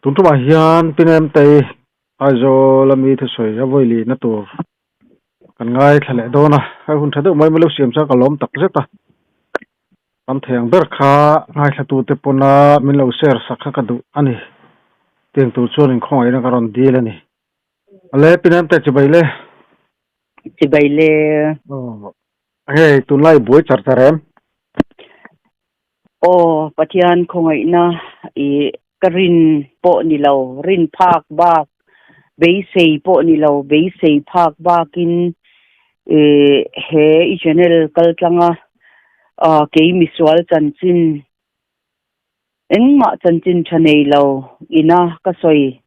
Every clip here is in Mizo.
Tun tumah hian Pinemtei Aizawl ami thusawi a vawi lihna tur kan ngaithla leh dawn a, hei hun tha deuh mai mai lo siam chuan ka lawm tak zet a. Tam thei ang ber kha ngaithlatute pawna min lo share sak kha ka duh a ni. Tiang tur chuan inkhawngaihna ka rawn dil a ni. Ale Pinemtei chibai le. Chibai le. Aw, hei tunlai buai char char em? Aw, Pathian khawngaihna i ka rin pawh ni lo, rin phak bak, beisei pawh ni lo, beisei phak bakin i he i channel kal tlanga kei misual chanchin engmah chanchin tha nei lo ina ka sawi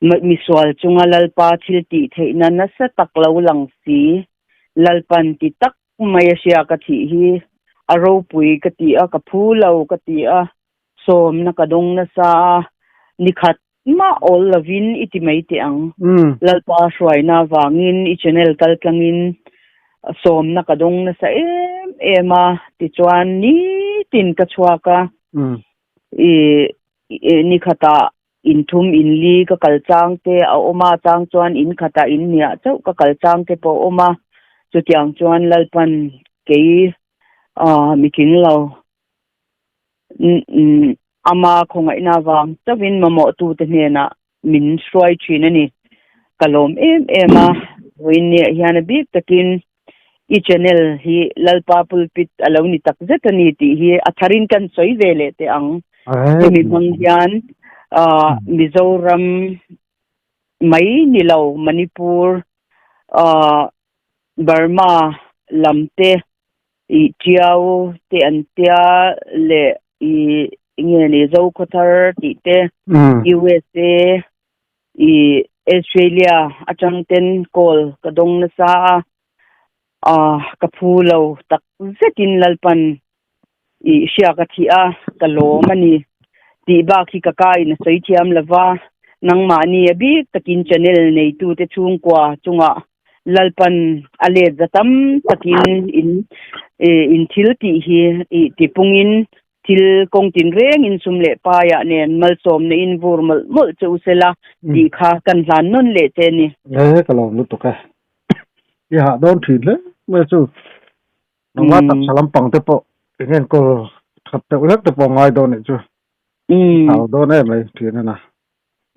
misual chunga Lalpa thil tih theihna nasa tak lo lang si, Lalpan ti tak Mai a hria ka thih hi a ropui ka ti a, ka phu lo ka ti a, sawmna ka dawng nasa a, nikhat mah awl lovin i ti mai teh ang. Lalpa hruaina avangin i channel kal tlangin sawmna ka dawng nasa em em a, tichuan nitin ka chhuak a, i nikhatah In thum in li ka kal chang te a awm a, chang chuan in khatah in hniah chauh ka kal chang te pawh a awm a. Chutiang chuan Lalpan kei mi tling lo ama khawngaihna avang chauhin mamawhtute hnenah min hruai thin a ni. Ka lawm em em a, vawiin niah hian a bik takin i channel hi Lalpa pulpit a lo ni tak zet a ni tih hi a tharin kan sawi ve leh teh ang. Hemi hmang hian Mizoram mai ni lo Manipur, Burma lam te i Tiau te an tia leh i nge ni Zokhawthar tih te USA I Australia atang ten call ka dawng nasa a, ah ka phu lo tak zetin Lalpan i hria ka thih a, ka lawm a ni tih bak hi ka ka in a sawi thiam lova, nangmahni a bik takin channel neitute chhungkua chungah Lalpan a let za tam takin in in thil tih hi i tipungin Thil kawng tin reng in sum leh paiah nen malsawmna in vur mawlh mawlh che u sela tih kha kan hlan nawn leh che ni. E ka lawm lutuk e. I hah dawn thin hle mai chu. Nangmah taksa lampang te pawh eng enkawl that deuh hlek te pawh a ngai dawn nih chu. Thau dawn em mai thin a na.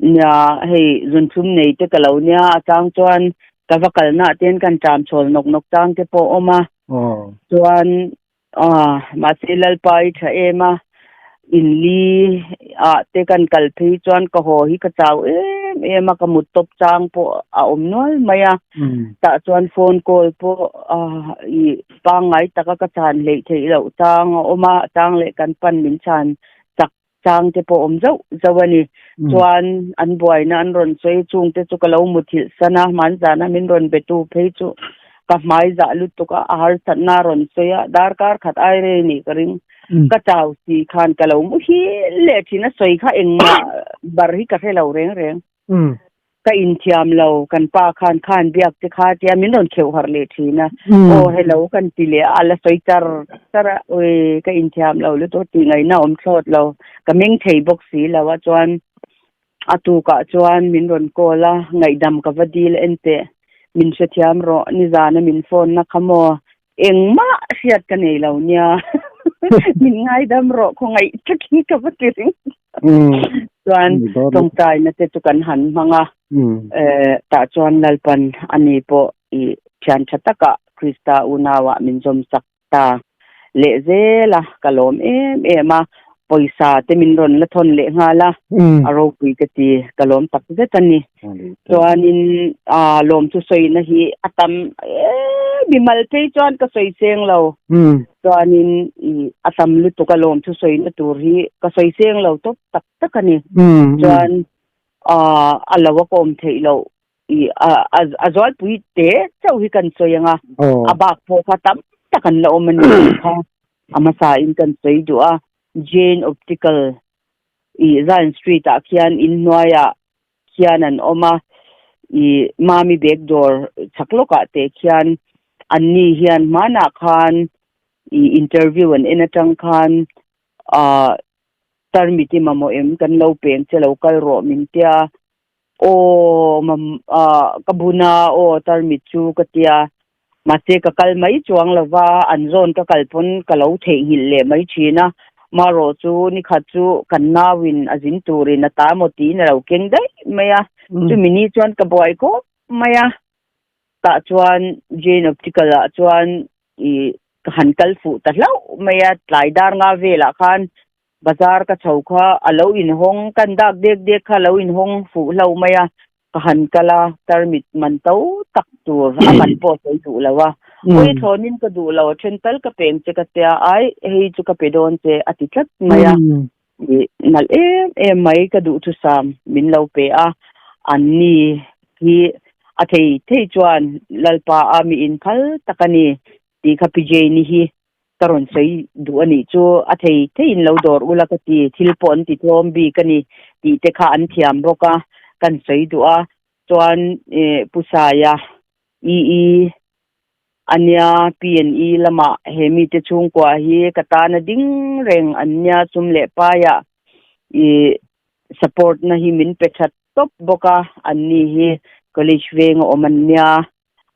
Nia hei zunthlum nei te ka lo nia a chang chuan ka va kalna ah ten kan ṭam chhawl nawk nawk chang te pawh a awm a. Chuan Aw, mahse Lalpa i tha em a, in li ah te kan kal phei chuan ka haw hi ka chau em em a, ka mut tawp chang pawh a awm nual mai a, tah chuan phone call pawh i pangngai taka ka chhan hleih theih loh chang a awm a, a chang leh kan pan min chhan chak chang te pawh awm zauh zauh a ni. Chuan an buaina an rawn sawi chung te chu ka lo muthilh san a, hmanzana min rawn be tu phei chu ka hmai zah lutuk a, a harsatna a rawn sawi a, darkar khat ai rei nih ka ring. Ka chau si khan ka lo muhil leh thin a, sawi kha engmah bar hi ka hre lo reng reng. Ka inthiam lo, kan pa khan khan biak che kha tia min rawn kheuh harh leh thin a, aw hello kan ti leh a, a la sawi char char a, ui ka inthiam lo lutuk tih ngaihna awm thlawt lo, ka meng thei bawk si lo a chuan a tukah chuan min rawn call a, ngaihdam ka va dil en teh, min hrethiam rawh, nizana min phone na kha maw, engmah hriat ka nei lo nia, min ngaidam rawh khawngaih takin ka va ti ring. Chuan tawngtaina te chu kan han hmang a, tah chuan Lalpan ani pawh i thian tha takah Krista unauah min zawm sak ta leh zel a, ka lawm em em a, pawisa te min rawn la thawn leh nghal a, a ropui ka ti, ka lawm tak zet a ni. Chuanin lawm chu sawina hi a tam em, mimal phei chuan ka sawi seng lo. Chuanin i a tam lutuk a lawm thusawina tur hi ka sawi seng lo tawp tak tak a ni. Chuan a lo a kawm theih loh i a zualpui te chauh hi kan sawi ang a, a bak pawh kha tam tak an la awm a ni tih kha a hmasa in kan sawi duh a. Jane Optical i Zion Street ah khian inhnuaiah khian an awm a, i Mami bag dawr chhak lawkah te khian anni hian hmanah khan i interview an en atang khan ah Tarmit i mamawh em? Kan lo peng che lo kal rawh min tia. Aw mam ah ka bun a aw tarmit chu ka tia. Mahse ka kal mai chuang lo va, an zawn ka kal pawn ka lo theihnghilh leh mai thin a. Marawh chu nikhat chu kan nauin a zin turin a ta maw tiin a lo keng daih mai a. Chumi ni chuan ka buai khawp mai a. Tah chuan Jane Optical ah chuan i ka han kal fuh ta hlauh mai a, tlai dar nga velah khan bazar ka chho kha a lo inhawng, kan dak dek dek kha a lo inhawng fuh hlauh mai a, ka han kal a, tarmit man to tak tur a man pawh sawi duh lo a, awi thlawnin ka duh lo, a then tal ka peng che ka tia, ai hei chu ka pe dawn che a ti tlat mai a, i nalh em em mai ka duhthusam min lo pe a, an ni hi a thei thei chuan Lalpa a mi inphal tak a ni tih kha Pi Jane-i hi ka rawn sawi duh a nih chu a thei theiin lo dawr ula ka ti, thil pawh an ti tlawm bik a ni tih te kha an thiam bawk a, kan sawi duh a, chuan Pu Saia EE a nia P&E lamah he mite chhungkua hi ka tana ding reng an nia sum leh paiah ih support na hi min pe that tawp bawk a, an ni hi college venga awm an nia.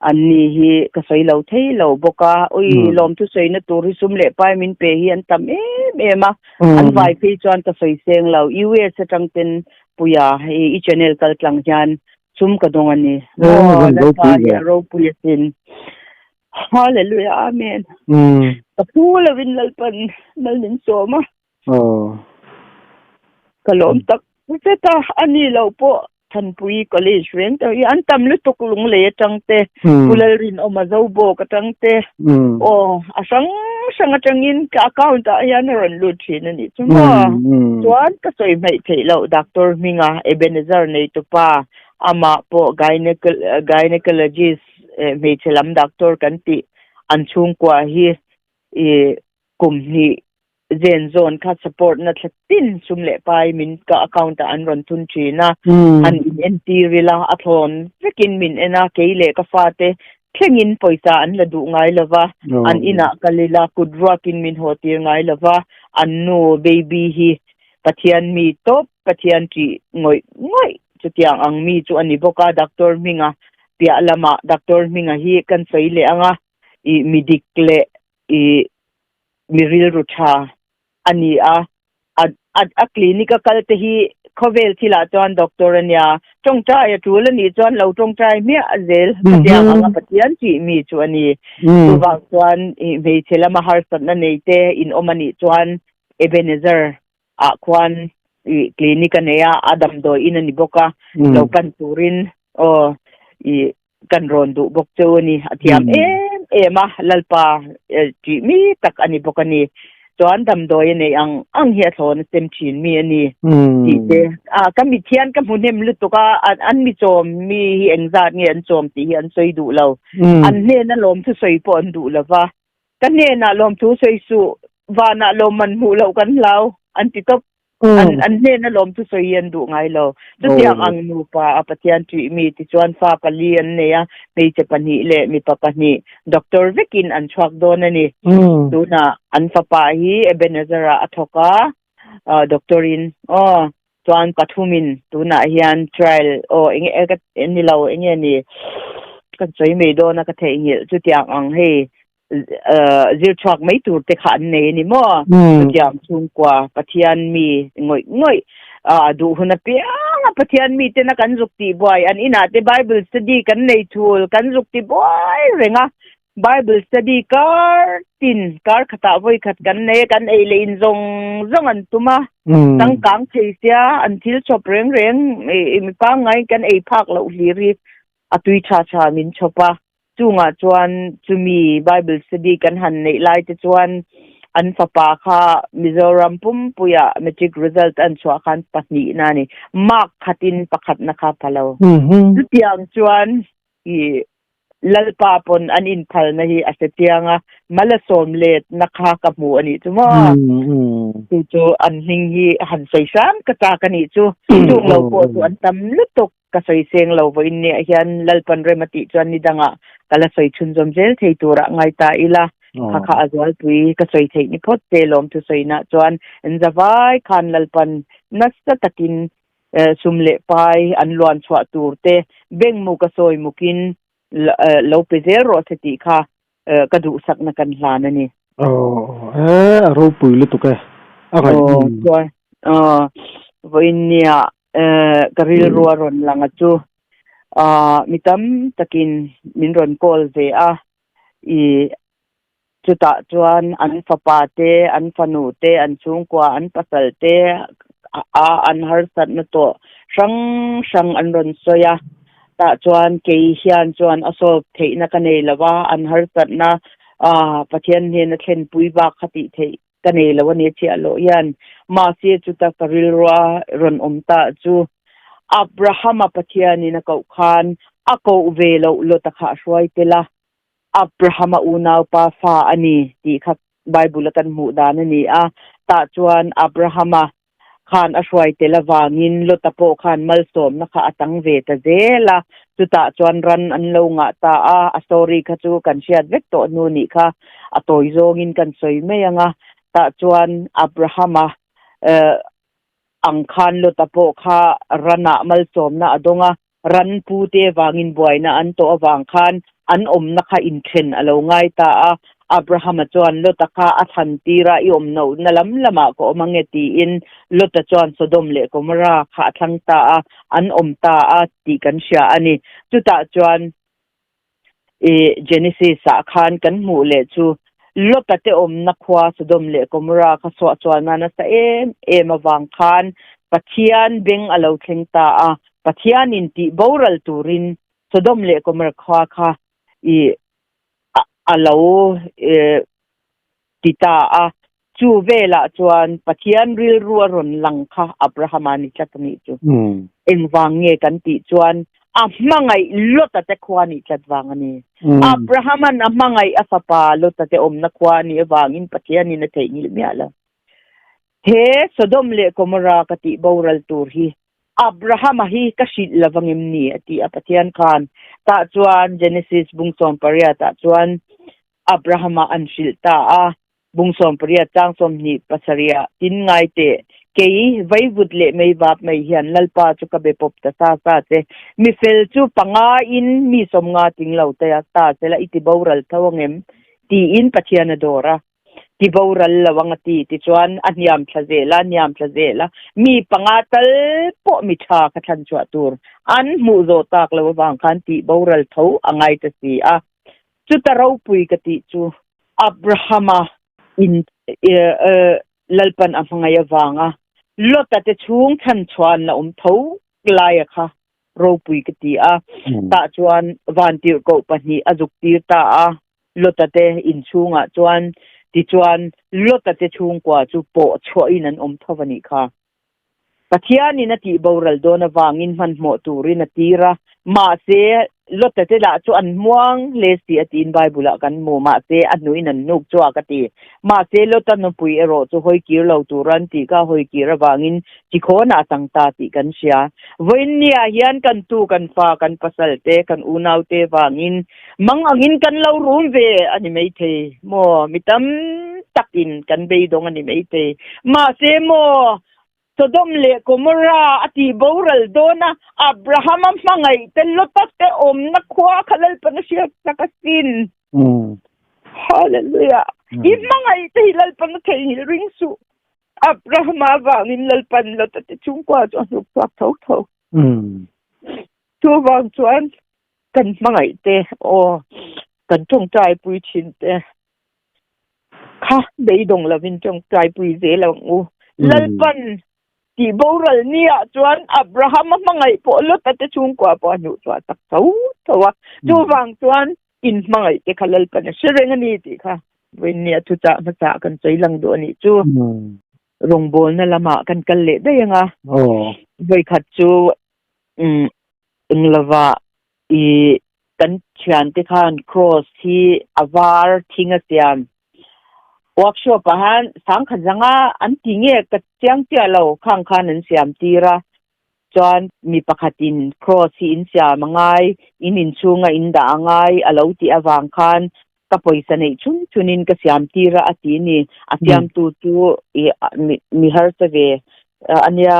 An ni hi ka sawi lo thei lo bawk a, ui lawmthu sawina tur hi sum leh pai min pe hi an tam em em a, an vai phei chuan ka sawi seng lo. US atang ten Puia hei i channel kal tlang hian sum ka dawng a ni. Maw Lalpa hi a ropui asin. Hallelujah Amen. Ka phu lovin Lalpan mal min sawm a. Ka lawm tak zet a, a ni lo pawh Thanpui College reng te hi an tam lutuk lunglei atang te, Pu Lalrinawma Zobawk atang te, aw a hrang hrang atangin ka account ah hian a rawn lut thin a nih chu maw. Chuan ka sawi hmaih theih loh Doctor hminga Ebenezer neitupa amah pawh gynecologist hmeichhe lam doctor kan tih an chhungkua hi i kum hnih zen zawn kha support na thla tin sum leh pai min ka account ah an rawn thun thin a, han in entir ila a thlawn vekin min en a, kei leh ka fate thlengin pawisa an la duh ngai lo va, an inah kal ila kut ruakin min haw tir ngai lo va, an nu baby hi Pathian mi tawp Pathian ṭih ngawih ngawih chutiang ang mi chu a ni bawk a, Doctor Hminga piah lamah Doctor Hminga hi kan sawi leh ang a, i mi dik leh i mi rilru tha a ni a, a a clinic a kal te hi khawvel thilah chuan doctor a nia, tawngtai a tul a nih chuan lo tawngtai hmiah zel khatiang anga Pathian tih mi chu a ni. Chuvang chuan hmeichhe lama harsatna nei te in awm a nih chuan Ebenezer ah khuan i clinic a nei a, a damdawi in a ni bawk a, lo pan turin aw i kan rawn duh bawk cheu a ni. A thiam em em a, Lalpa tih mi tak a ni bawk a ni. Chuan damdawi a neih ang ang hi a thlawn a sem thin mi a ni tih te. A ka mit hian ka hmu hnem lutuk a, an mi chawm mi hi engzat nge an chawm tih hi an sawi duh lo. An hnena lawmthu sawi pawh an duh lo va. Ka hnenah lawmthu sawi suh, vanah lawmman hmuh loh kan hlau, an ti tawp. An an hnena lawmthu sawi hi an duh ngai lo. Chutiang ang nupa a Pathian ṭih mi tichuan fa pali an nei a, hmeichhe pahnih leh mipa pahnih, doctor vekin an chhuak dawn a ni. Tunah an fapa hi Ebenezer-ah a thawk a, doctor-in aw chuan pathumin tunah hian trial aw enge e ka ni lo enge ni kan sawi mai dawn a ka theihnghilh chutiang ang hei zir chhuak mai tur te kha an nei a ni maw chutiang chhungkua Pathian mi ngawih ngawih a duh hun apiang a Pathian mi tena kan zuk tih buai an inah te Bible study kan nei thul kan zuk ti buai reng a Bible study kar tin kar khatah vawi khat kan nei a, kan ei leh in zawng zawng an tum a, changkang thei sia an thil chhawp reng reng mi pangngai kan ei phak loh hlir hi a tui tha tha min chhawp a, chungah chuan chumi Bible study kan han neih lai te chuan an fapa kha Mizoram pumpuiah matric result an chhuah khan pahnihna a ni, mark khatin pakhatna kha pha lo. Chutiang chuan i Lalpa pawn an inphalna hi a hre chiang a, mal a sawm letna kha ka hmu a nih chu maw? Chu chu an hming hi han sawi hram ka chak a nih chu. Chung lo pawh chu an tam lutuk ka sawi seng lo vawiin niah hian Lalpan rem a tih chuan ni dangah ka la sawi chhunzawm zel thei turah ngai ta ila. Kha kha a zualpui ka sawi theih ni phawt che lawmthu sawina chuan an zavai khan Lalpan nasa takin sum leh pai an luan chhuah tur te beng muk a sawi mukin lo pe zel rawh se tih kha ka duhsakna kan hlan a ni. Aw e a ropui lutuk e a ngaihnawm. Chuan vawiin nia ka rilru a rawn lang a chu mi tam takin min rawn call ve a i chutah chuan an fapa te, an fanu te, an chhungkua, an pasal te a an harsatna tawh hrang hrang an rawn sawi a. Tah chuan kei hian chuan a solve theihna ka nei lo a, an harsatna Pathian hnena thlenpui bak kha tih theih ka nei lo a ni chiah loh hian. Mahse chuta ka rilrua rawn awm ta chu Abrahama Pathianin a koh khan a koh ve loh Lota kha a hruai tel a, Abrahama unaupa fa a ni tih kha Bible a kan hmuh dan a ni a. Tah chuan Abrahama khan a hruai tel avangin Lota pawh khan malsawmna kha a tang ve ta zel a. Chutah chuan ran an lo ngah ta a, a story kha chu kan hriat vek tawh hnu nih kha a tawi zawngin kan sawi mai ang a. Tah chuan Abrahama ang khan Lota pawh kha ranah malsawmna a dawng a, ran pute vangin buaina an tawh avang khan an awmna kha inthen a lo ngai ta a. Abrahama chuan Lota kha a thlan tir a, I awm lohna lam lamah ka awm ange tiin Lota chuan Sodom leh Gomorrah kha a thlang ta a, an awm ta a tih kan hria a ni. Chutah chuan i Genesis ah khan kan hmuh leh chu Lota te awmna khua Sodom leh Gomorrah kha suahsualna nasa em em avang khan Pathian beng a lo thleng ta a, Pathianin tih boral turin Sodom leh Gomorrah khua kha i a lo ti ta a. Chu velah chuan Pathian rilru a rawn lang kha Abrahama ni tlat a nih chu. Engvang nge kan tih chuan a hmangaih Lota te khua nih tlat vang a ni. Abrahaman a hmangaih a fapa Lota te awmna khua a nih avangin Pathianin a theihnghilh miah lo. He Sodom leh Gomorrah ka tih boral tur hi Abrahama hi ka hrilh lo vangim ni a ti a Pathian khan. Tah chuan Genesis bung 18 ah chuan Abrahama an hrilh ta a, bung 18 chang 27 ah tin ngai teh, kei vaivut leh meivap mai hian Lalpa chu ka be pawp ta sa sa che. Mi fel chu panga in mi 50 ting lo ta ta sela i ti boral tho angem? Tiin Pathian a dawr a. Ti boral lo ang a ti. Tichuan a hniam thla zel a, hniam thla zel a, mi panga tal pawh mi tha kha thlan chhuah tur an hmuh zawh tak lo avang khan tih boral tho a ngai ta si a. Chuta ropui ka tih chu Abrahama in Lalpan a hmangaih avanga Lota te chhung chhan chhuah an la awm tho laia kha ropui ka ti a. Tah chuan vantirhkoh pahnih a zuk tir ta a. Lota te inchhungah chuan tichuan Lota te chhungkua chu pawh chhuahin an awm tho a nih kha. Pathianin a tih boral dawn avangin hmanhmawh turin a tir a, mahse Lota te lah chu an hmuang hle si a tiin Bible-ah kan hmu, mahse a hnuin an hnuk chhuak a ti. Mahse Lota nupui erawh chu hawi kir lo tura an tih kha hawi kir avangin chikhawnah a chang ta tih kan hria. Vawiinniah hian kan tu, kan fa, kan pasal te, kan unau te vangin Mang angin kan lo rum ve a ni maithei maw? Mi tam takin kan beidawng a ni maithei. Mahse maw, Sodom leh Gomorrah a tih boral dawn a, Abrahama hmangaih te Lota te awmna khua kha Lalpan a hriat chak asin. Hallelujah! I hmangaih te hi Lalpan a theihnghilh ring suh. Abrahama avangin Lalpan Lota te chhungkua chu a hnuk chhuak tho tho. Chuvang chuan Kan hmangaih te aw kan tawngtai pui thin te kha beidawng lovin tawngtai pui zel ang u. Lalpan tih boral ni ah chuan Abraham a hmangaih pawh Lota te chhungkua pawh a hnuh chhuah tak tho tho a. Chuvang chuan in hmangaih te kha Lalpan a hre reng a ni tih kha vawiinnia thuchah hmasa kan sawi lang duh a nih chu. Rawngbawlna lamah kan kal leh daih ang a. Vawikhat chu Englova i kan thiante khan cross hi a var thing a siam workshop ah han sangkhat zanga an ti nge ka chiang chiah lo khang khan an siam tir a chuan mi pakhatin cross hi in siam a ngai in inchhunga in dah a ngai a lo tih avang khan. Ka pawisa neih chhun chhunin ka siam tir a a ti ni. A siamtu chu i mi harsa ve a nia,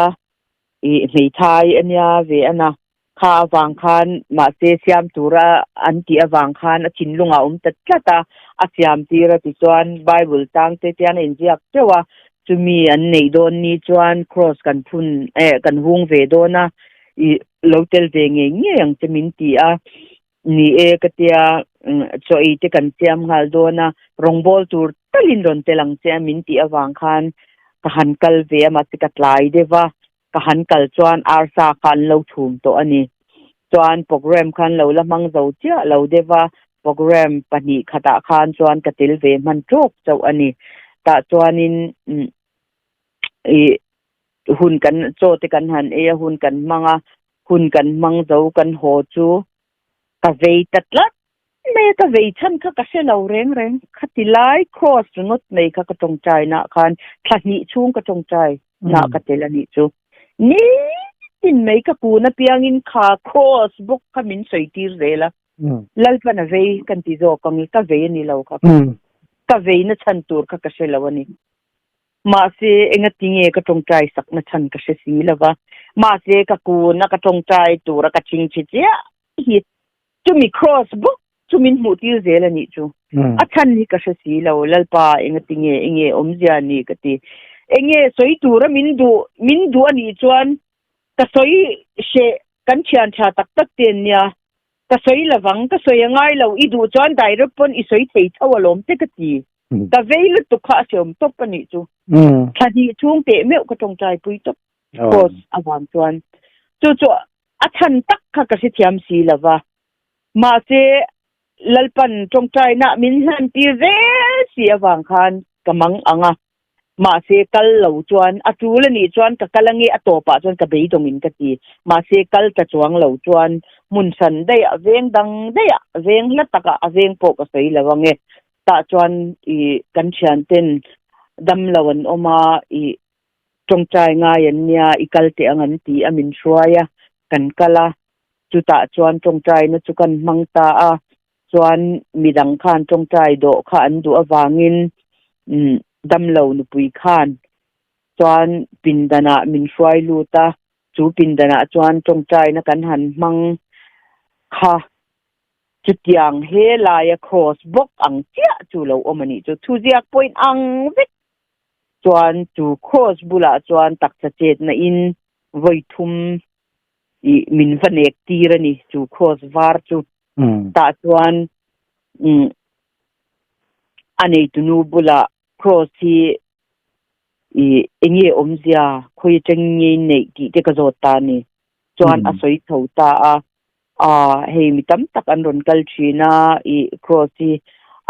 i hmeithai a nia ve a na. Kha avang khan mahse siam tura an tih avang khan a thinlungah a awm ta tlat a, a siam tir a tichuan Bible tang te tian a inziak teuh a, chumi an neih dawn ni chuan cross kan phun eh kan hung ve dawn a, i lo tel ve ngei ngei ang che min ti a, ni e ka tia chaw ei te kan siam nghal dawn a, rawngbawl tur talin rawn tel ang che a min tih avang khan ka han kal ve a mahse ka tlai deuh a, ka han kal chuan arsa kha an lo chhum tawh a ni. Chuan program khan lo la hmang zo chiah lo deuh a, program pahnih khatah khan chuan ka tel ve hman tawk chauh a ni. Tah chuanin ih hun kan chaw te kan han ei a, hun kan hmang a, hun kan hmang zo kan haw chu ka vei ta tlat mai a, ka vei chhan kha ka hre lo reng reng. Khati lai cross ringawt mai kha ka tawngtai nah khan thla hnih chhung ka tawngtai nah ka tel a nih chu. Nitin mai ka kun apiangin kha cross bawk kha min sawi tir zel a. Lalpan a vei kan ti zawk ang i, ka vei a ni lo kha. Ka vei na chhan tur kha ka hre lo a ni. Mahse, engatinge ka tawngtai sakna chhan ka hre si lo va. Mahse, ka kun a ka tawngtai tura ka chingchhi chiah hi chumi cross bawk chu min hmuh tir zel a nih chu. A chhan hi ka hre si lo, Lalpa engatinge enge awmzia ni ka ti. Enge sawi tura min duh min duh a nih chuan ka sawi hreh kan thian tha tak tak te an nia. Ka sawi lovang, ka sawi a ngai lo, i duh chuan direct pawn i sawi thei tho alawm te ka ti. Ka vei lutuk kha a hreawm tawp a nih chu. Thla hnih chhung teh meuh ka tawngtai pui tawp post avang chuan. Chu chu a chhan tak kha ka hrethiam si lo va. Mahse Lalpan tawngtaina min hlan tir zel si avang khan ka mang ang a. Mahse kal lo chuan a tul a nih chuan ka kal ange a tawpah chuan ka beidawngin ka ti. Mahse kal ta chuang lo chuan hmun hran daih a veng dang daih a veng hla takah a veng pawh ka sawi lo ange. Tah chuan ih kan thianten dam lo an awm a ih tawngtai ngai an nia i kal teh ang an ti a min hruai a kan kal a chutah chuan tawngtaina chu kan hmang ta a. Chuan midang khan tawngtai dawh kha an duh avangin damlo nupui khan chuan pindanah min hruai lut a, chu pindanah chuan tawngtaina kan han hmang kha chutiang he laia cross bawk ang chiah chu lo awm a nih chu. Thuziak point ang vek chuan chu cross bulah chuan taksa chetna in vawi thum ih min va nek tir a ni chu cross var chu tah chuan umm a neitunu bulah cross hi ih eng nge awmzia khawi atang nge in neih tih te ka zawt ta a ni chuan a sawi chho ta a ah hei mi tam tak an rawn kal thin a ih cross hi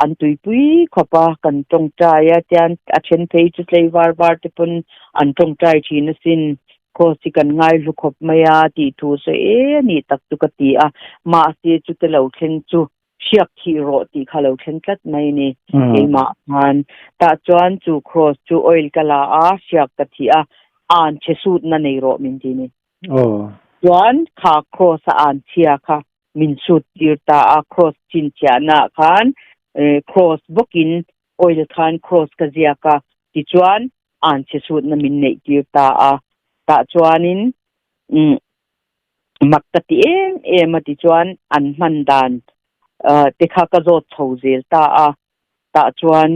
an tuipui khawp a kan tawngtai a tian a then phei chu tlei var var te pawn an tawngtai thin asin Cross hi kan ngaihlu khawp mai a tih thu sawi e a nih tak chu ka ti a, mahse chute lo thleng chu hriak thih rawh tih kha lo thleng tlat mai a ni keimah khan. Tah chuan chu cross chu oil ka la a, hriak ka thih a, an chhe sutna nei rawh min ti ni. Chuan kha cross a an chhia kha min sut tir ta a, cross chhinchhiahna ah khan cross bawkin oil khan cross ka ziak a, tichuan an chhe sutna min neih tir ta a, tah chuanin umm mak ka ti em em a tichuan an hman dan te kha ka zawt chho zel ta a, tah chuan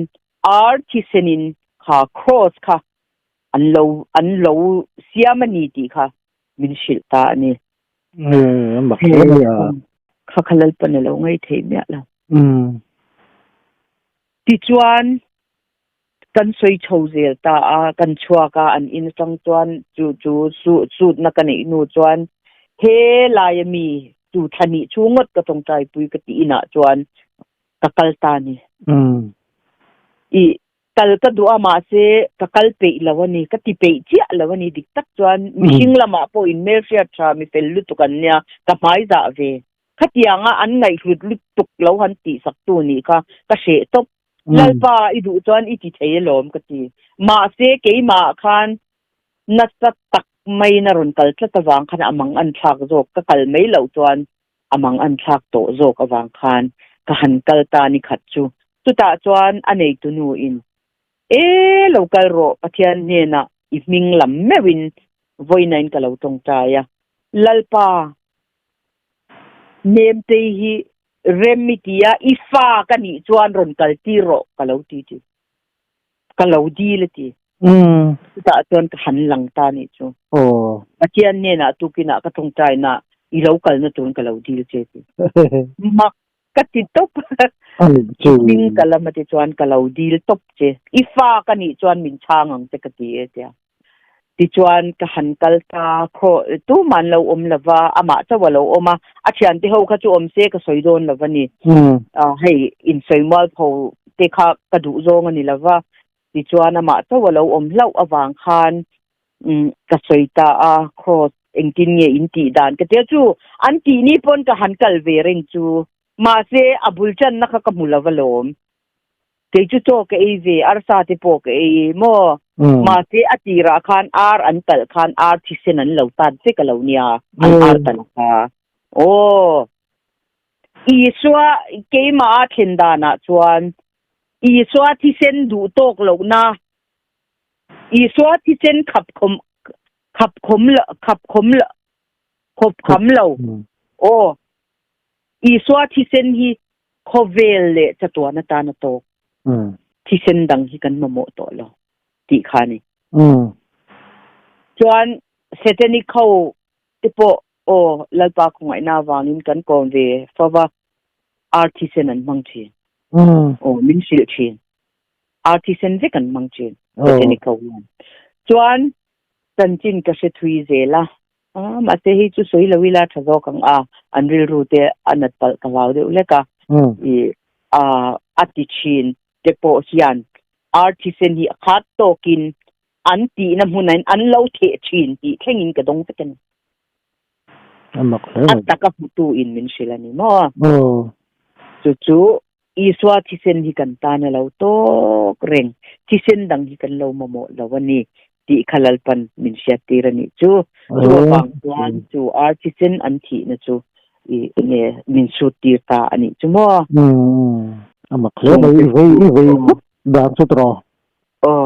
ar thisenin kha cross kha an lo an lo siam a ni tih kha min hrilh ta a ni. Mak hle mai a. Kha kha Lalpan a lo ngaithei miah lo. Tichuan kan sawi chho zel ta a, kan chhuak a, an in atang chuan chu chu sutna ka neih hnu chuan he laia mi chu thla nih chhung ngawt ka tawngtai pui ka tih inah chuan ka kal ta a ni. I kal ka duh a mahse ka kal peih lo a ni, ka ti peih chiah lo a ni dik tak chuan mihring lamah pawh in hmelhriat tha mi fel lutuk an nia ka hmai zah ve. Khatianga an ngaihhlut lutuk lo han tihsak tu nih kha ka hreh tawp. Lalpa i duh chuan i ti thei alawm ka ti. Mahse keimah khan nasa tak maiin a rawn kal tlat avang khan a mang an thlak zawk ka kal mai loh chuan a mang an thlak tawh zawk avang khan. Ka han kal ta ni khat chu. Chutah chuan a neitu nu in, E lo kal rawh Pathian hnenah i hming lam meuhin vawiinain ka lo tawngtai a. Lalpa, Nemtei hi rem i ti a, i fa ka nih chuan rawn kal tir rawh ka lo ti ti. Ka lo dil a ti. Chutah chuan ka han lang ta nih chu. Pathian hnenah tukinah ka tawngtaina i lo kalna turin ka lo dil che ti. Mak ka ti tawp. Hming ka lam a ti chuan ka lo dil tawp che. I fa ka nih chuan min chhang ang che ka ti e tia. Tichuan ka han kal ta khaw tumah an lo awm lova, amah chauh a lo awm a, a thiante ho kha chu awm se ka sawi dawn lova ni. Hei insawi mualpho te kha ka duh zawng a ni lova, tichuan amah chauh a lo awm hlauh avang khan ka sawi ta a, cross engtin nge in tih dan ka tia chu an tih ni pawn ka han kal ve reng chu, mahse a bul tanna kha ka hmu lova lawm. Kei chu chaw ka ei ve, arsa te pawh ka ei maw? Mahse a tirah khan ar an talh khan ar thisen an lo tat vek a lo nia, an ar talh kha. Aw. Isua keimah a thlen danah chuan Isua thisen duh tawk lohna, Isua thisen khap khawm khap khawm khap khawm khawp kham lo. Aw. Isua thisen hi khawvel leh chatuan atan a tawk. Thisen dang hi kan mamawh tawh lo tih kha a ni. Chuan Satanic ho te pawh aw Lalpa khawngaihna avangin kan kawm ve fo va, ar thisen an hmang thin. Aw min hrilh thin. Ar thisen vek an hmang thin Satanic ho hian. Chuan chanchin ka hre thui zel a, A, mahse hei chu sawi lo ila tha zawk ang a, an rilru te a nat palh ka hlau deuh hlek a, i a a ti thin te pawh hian ar thisen hi a khat tawkin an tihna hmunah in an lo theh thin tih thlengin ka dawng vek a ni. A mak hle mai. A taka hmutu in min hrilh a ni maw? Chu chu Isua thisen hi kan tan a lo tawk reng, thisen dang hi kan lo mamawh lo a ni tih kha Lalpan min hriattir a nih chu. Chu avang chuan chu ar thisen an thihna chu i enge min sut tir ta a nih chu maw? A mak hle mai, i vei i vei khawp dan chu tawh. Aw,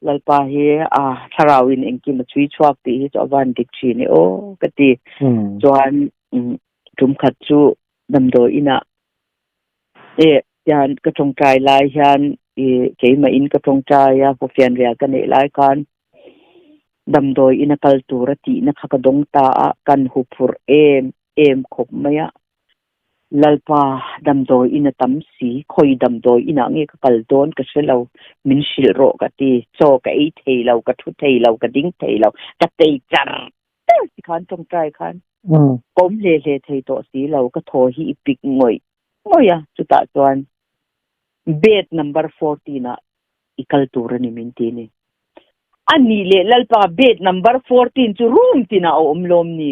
Lalpa hi a thlarau in engkim a chhui chhuak tih hi chu a van dik thin e aw ka ti. Chuan tum khat chu damdawi inah eh hian ka tawngtai lai hian ih keimah in ka tawngtai a hmufian rial ka neih lai khan damdawi ina kal tur a tihna kha ka dawng ta a kan hu phurh em em khawp mai a Lalpa damdawi ina tam si khawi damdawi inah nge ka kal dawn ka hre lo min hrilh rawh ka ti chaw ka ei thei lo ka thu thei lo ka ding thei lo ka tei char char ti khan tawngtai khan Ka awm hle hle thei tawh si lo, ka thaw hi i pik ngawih ngawih a, chutah chuan bed number 14 ah i kal tur a ni min ti ni. A nih leh Lalpa bed number 14 chu room tinah a awm lawm ni?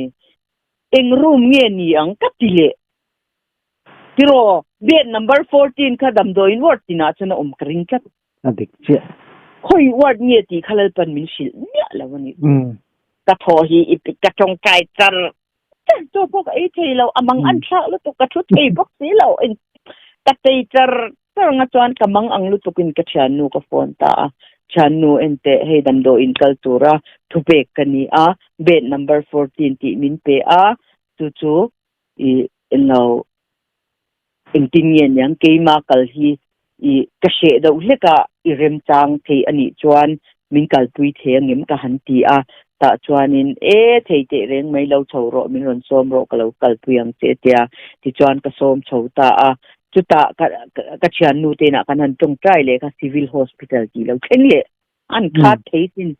Eng room nge ni ang ka ti leh. Tiraw, bed number 14 kha damdawiin ward tinah chuan a awm ka ring tlat. A dik chiah. Khawi ward nge tih kha Lalpan min hrilh miah lo a ni. Ka thaw hi i ka tawngtai char char chu pawh ka ei thei lo, a mang an thlak lutuk ka thu thei bawk si lo. Ka tei char char anga chuan ka mang ang lutukin ka thiannu ka phone ta a, thiannu enteh hei damdawiin kal tura thupek ka ni a, bed number 14 tih min pe a, chu chu i englo Engtin nge niang keima kal hi i ka hreh deuh hlek a, i remchang thei a nih chuan min kalpui thei angem ka han ti a, tah chuanin e thei teh reng mai lo chho rawh min rawn sawm rawh ka lo kalpui ang che tia tichuan ka sawm chho ta a, chutah ka ka thiannu te inah kan han tawngtai leh kha Civil Hospital tih lo thleng leh an khat thei sin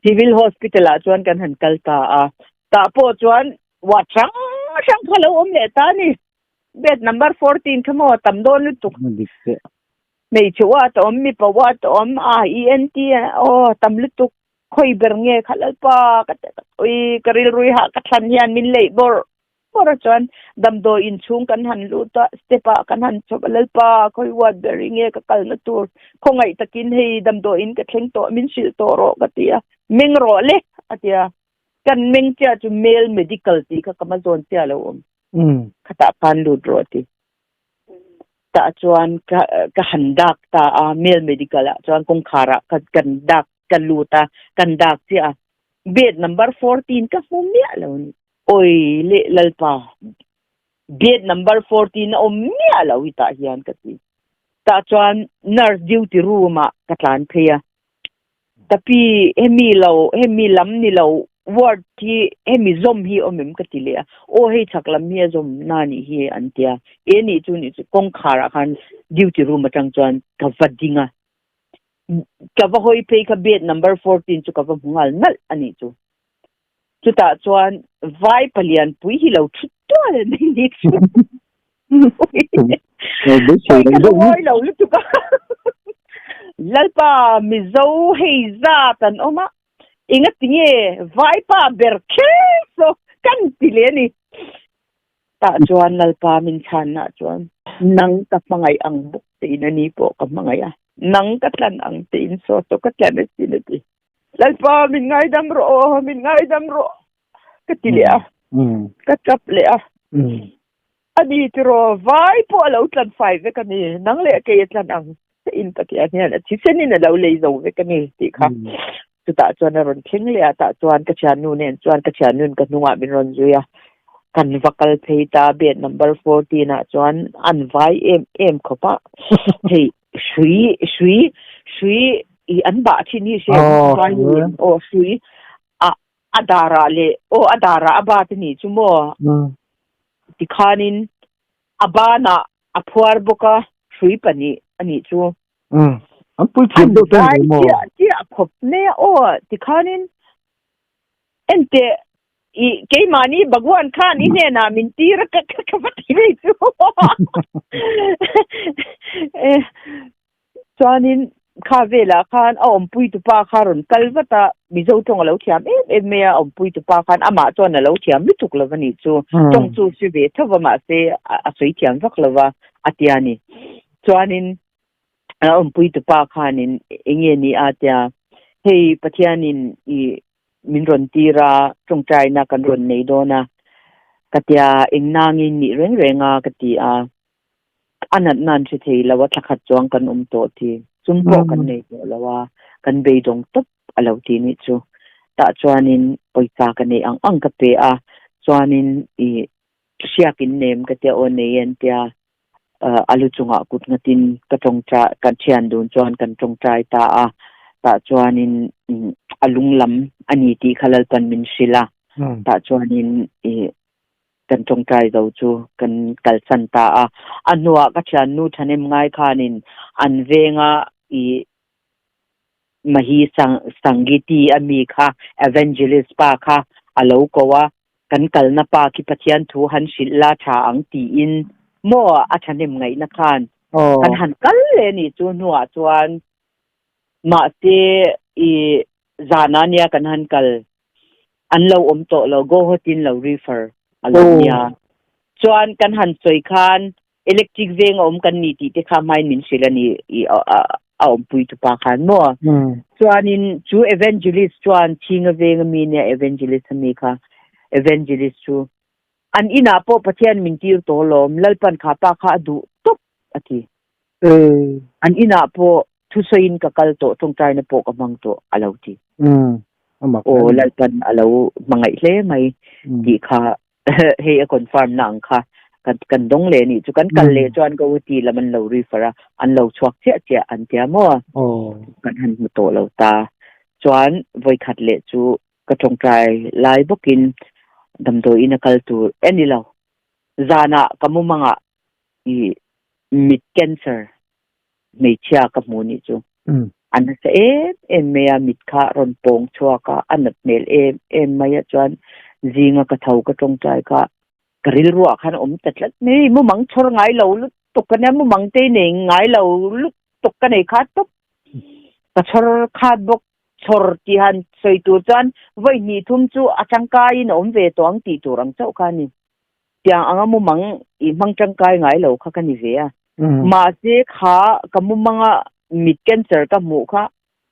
Civil Hospital ah chuan kan han kal ta a, tah pawh chuan ward hrang hrang kha lo awm leh ta a ni. Bed number 14 kha maw tam dawn lutuk. Dik chiah. Hmeichhe uat a awm, mipa uat a awm, a ENT aw tam lutuk. Khawi ber nge kha Lalpa ka ui ka rilrui hah ka thlan hian min leih bawrh bawrh a chuan damdawi inchhung kan han lut a step ah kan han chhawp a Lalpa khawi uat ber i nge ka kalna tur khawngaih takin hei damdawi in ka thleng tawh min hrilh tawh rawh ka ti a meng rawh le a ti a kan meng chiah chu male medical tih kha ka hma zawn chiah a lo awm. Khatah khan lut rawh a ti. Tah chuan ka ka han dak ta a, male medical ah chuan kawngkhar ah ka kan dak ka lut a, kan dak chiah a, bed number 14 ka hmu miah lo a ni. Awi leh Lalpa, bed number 14 a awm miah lo hi tah hian ka ti. Tah chuan nurse duty room ah ka tlan phei a, Ka pi, hemi lo, hemi lam ni lo, ward hi hemi zawm hi awm em ka ti leh a, aw hei chhak lam hi a zawm na nih hi an ti a, e nih chu nih chu kawngkhar ah khan duty room atang chuan ka va ding a, ka va hawi phei kha bed number 14 chu ka va hmu nghal nalh a nih chu. Chutah chuan vai palian pui hi lo thut tual mai ni chu. Oi ka lungawi lo lutuk a. Lalpa Mizo hei zat an awm a, enga tinge vaipa ber kher saw kan ti leh a ni. Tah chuan Lalpa min chhanna chuan nang ka hmangaih ang bawk tein a ni pawh ka hmangaih a, nang ka tlan ang tein saw saw ka tlan asin a ti. Lalpa min ngaidam rawh aw, min ngaidam rawh ka ti leh a, ka tap leh a. A ni tiraw, vai pawh a lo tlan fai vek a ni, nang leh kei a tlan ang in Pathian hian a thisenin a lo lei zo vek a ni tih kha. Chutah chuan a rawn thleng leh a, tah chuan ka thiannu nen chuan ka thiannu'n ka hnungah min rawn zui a, kan va kal phei ta, bed number 14 ah chuan an vai em em khawp a, hei hrui hrui hrui i an bah thin hi hre vai in aw hrui a a darah leh aw a darah a bat a nih chu maw tikhanin a banah a phuar bawk a hrui pahnih a nih chu an pui thiam deuh te ni maw chiah chiah khawp mai a aw tikhanin Enteh, i keimahni Bhagwan khan i hnenah min tir a, ka ka va ti vei chu. Eh, chuanin kha velah khan a awmpui tupa kha rawn kal vat a, Mizo tawng a lo thiam em em mai a, a awmpui tupa khan amah chuan a lo thiam lutuk lo a nih chu. Tawng chu hre ve tho va mahse a sawi thiam vak lo va a tia ni. Chuanin a awmpui tupa khanin enge ni a tia, hei Pathianin i min rawn tir a, tawngtaina kan rawn nei dawn a, ka tia eng nangin nih reng reng a ka ti a, a natna an hre thei lo a, thla khat chuang kan awm tawh ti, chum pawh kan nei tawh lo a, kan beidawng tawp a lo ti nih chu. Tah chuanin pawisa ka neih ang ang ka pe a, chuanin i hriak in nem ka tia aw nei e an tia, a lu chungah kut nghatin ka tawngtai kan thian dun chuan kan tawngtai ta a, tah chuanin a lung lam a ni tih kha Lalpan min hrilh a, tah chuanin ih kan tawngtai zo chu kan kalsan ta a, a hnuah ka thiannu thahnem ngai khanin an venga ih Mahi Sangiti a mi kha Evangelist pa kha a lo ko a, kan kalna pa khi Pathian thu han hrilh la tha ang tiin maw a thahnem ngaihna khan kan han kal leh a nih chu hnuah chuan mahse i zana nia kan han kal an lo awm tawh lo Gohotin lo refer a lo nia chuan kan han sawi khan Electric veng a awm kan ni tih te kha hmain min hrilh a ni i a awmpui tupa khan maw. Chuanin chu evangelist chuan Chhinga veng a mi nia evangelist a mi kha evangelist chu an inah pawh Pathian min tir tawh lawm Lalpan kha pa kha a duh tawp a ti. An inah pawh thusawiin ka kal tawh tawngtaina pawh ka hmang tawh a lo ti. Aw Lalpan a lo hmangaih hle mai tih kha hei a confirm na ang kha kan kan dawng leh nih chu kan kal leh chuan ka uti lam an lo refer a an lo chhuak chiah chiah an tia maw kan han hmu tawh lo ta chuan vawikhat leh chu ka tawngtai lai bawkin damdawi in a kal tur e ni lo zanah ka mumangah i mit cancer hmeichhia ka hmu nih chu a nasa em em mai a, mit kha a rawn pawng chhuak a, a nat hmel em em mai a, chuan zinga ka tho ka tawngtai kha ka rilruah khan a awm ta tlat mai, mumang chhawr ngai lo lutuk ka nia, mumang te nei ngai lo lutuk ka nei kha tawp, ka chhawr khat bawk, chhawr tih han sawi tur chuan vawi hnih thum chu a tangkaiin a awm ve tawh ang tih tur ang chauh kha a ni. Tiang anga mumang i hmang tangkai ngai lo kha ka ni ve a. Mahse kha ka mumanga mit cancer ka hmuh kha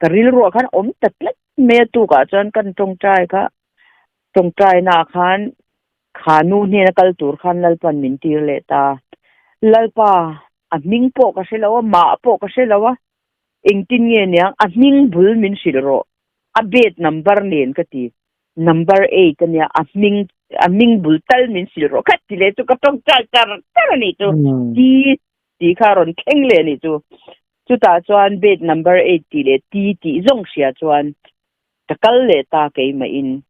ka rilruah khan awm ta tlat mai a tukah chuan kan tawngtai kha tawngtai naah khan kha nu hnena kal tur khan Lalpan min tir leh ta. Lalpa! A hming pawh ka hre lo a, mah pawh ka hre lo a, engtin nge niang a hming bul min hrilh rawh, a bed number nen ka ti, number eight a nia, a hming a hming bul tal min hrilh rawh kha ti leh chu ka tawngtai char char a nih chu, ti tih kha a rawn thleng leh a nih chu. Chutah chuan bed number eight tih leh ti tih zawng hria chuan ka kal leh ta keimahin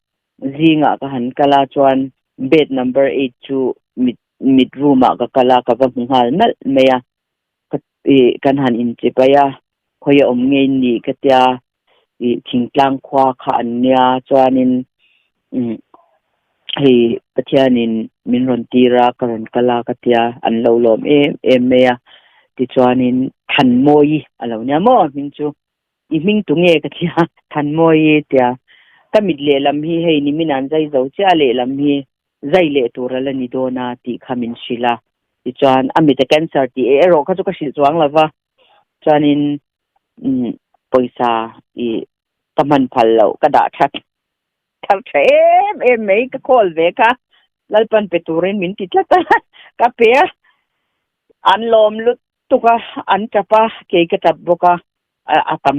zingah ka han kal a chuan bed number eight chu mit mit room ah ka kal a ka va hmu nghal nalh mai a ka ih kan han inchipai a khawi a awm ngei ni ka tia ih thingtlang khua kha an nia chuanin umm hei Pathianin min rawn tir a ka rawn kal a ka tia an lo lawm em em mai a tichuanin Thanmawii a lo nia maw hming chu. I hming tu nge ka tia Thanmawii tia ka mit lehlam hi hei nimin an zai zo chiah a lehlam hi zai leh tur a la ni dawn a tih kha min hrilh a tichuan a mit a cancer tih erawh kha chu ka hrilh chuang lo va chuanin umm pawisa ih ka hman phal loh ka dah that thar tha em em mai ka call ve kha Lalpan pe turin min ti tlat a ka pe a an lawm lut tuk a an tap a kei ka tap bawk a a tam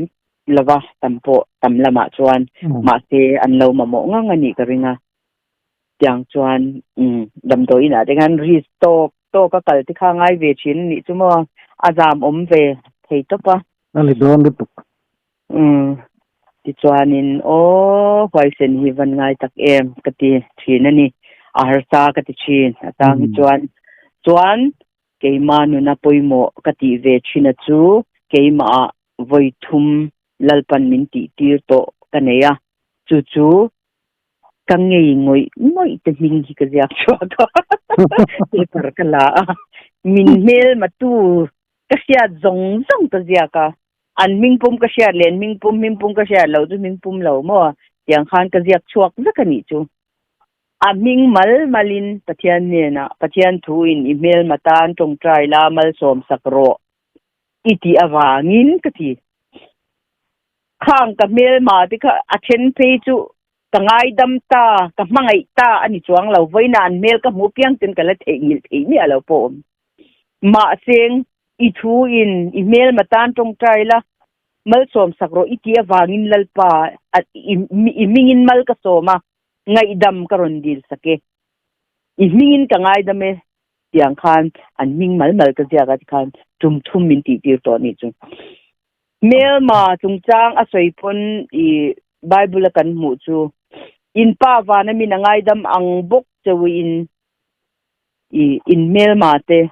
lova tam pawh tam lamah chuan mahse an lo mamawh ngang a nih ka ring a tiang chuan umm damdawi inah te khan risk tawk tawk a kal te kha ngai ve thin a nih chu maw a zam awm ve thei tawp a. A ni dawn lutuk. Umm tichuanin aw huaisen hi van ngai tak em ka ti thin a ni a harsa ka ti thin a tang hi chuan chuan Keimah nuna pawimawh ka tih ve thin a chu keimah vawi thum Lalpan min tih tir tawh ka nei a, chu chu ka ngei ngawih ngawih te hming hi ka ziak chhuak a, paper ka la a, min hmelmatu ka hriat zawng zawng ka ziak a, an hming pum ka hriat leh an hming pum hming pum ka hriat loh chu hming pum lo maw tiang khan ka ziak chhuak vek a nih chu. A hming mal malin Pathian hnenah, Pathian thuin i hmelma tan tawngtai la malsawm sak rawh i tih avangin ka ti. Khang ka hmelma te kha a then phei chu ka ngaidam ta, ka hmangaih ta a ni chuang lo. Vawiinah an hmel ka hmuh piang ten ka la theihnghilh theih miah lo pawh awm. Mahseng i thuin i hmelma tan tawngtai la malsawm sak rawh i tih avangin Lalpa i hmingin mal ka sawm a, ngaihdam ka rawn dil sak e, i hmingin ka ngaidam e tiang khan an hming mal mal ka ziak a tikhan tum thum min tih tir tawh anih chu. Hmelma chungchang a sawi pawn i Bible a kan hmuh chu in pa vana min a ngaidam ang bawk cheu in i in hmelma te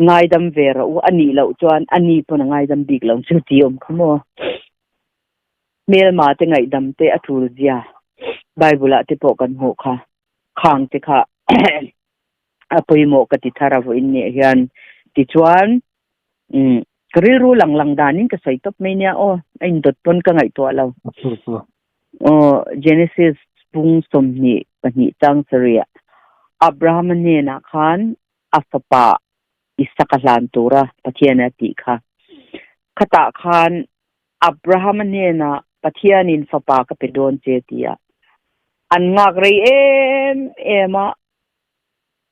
ngaidam ve rawh u anih loh chuan ani pawn a ngaidam bik lo chu ti awm kha maw. Hmelma te ngaihdam te a tul zia Bible ah te pawh kan hmuh kha. Khang te kha a pawimawh ka ti thar a vawiin nih hian. Tichuan umm ka rilru lang lang danin ka sawi tawp mai nia aw, a indawt pawn ka ngaihtuah lo. Aw Genesis pung 22 chang sarih ah Abraham-a hnenah khan a fapa Isaka hlan tura Pathian a tih kha. Khatah khan Abraham-a hnenah Pathianin fapa ka pe dawn che ti a, an nghak rei em em a,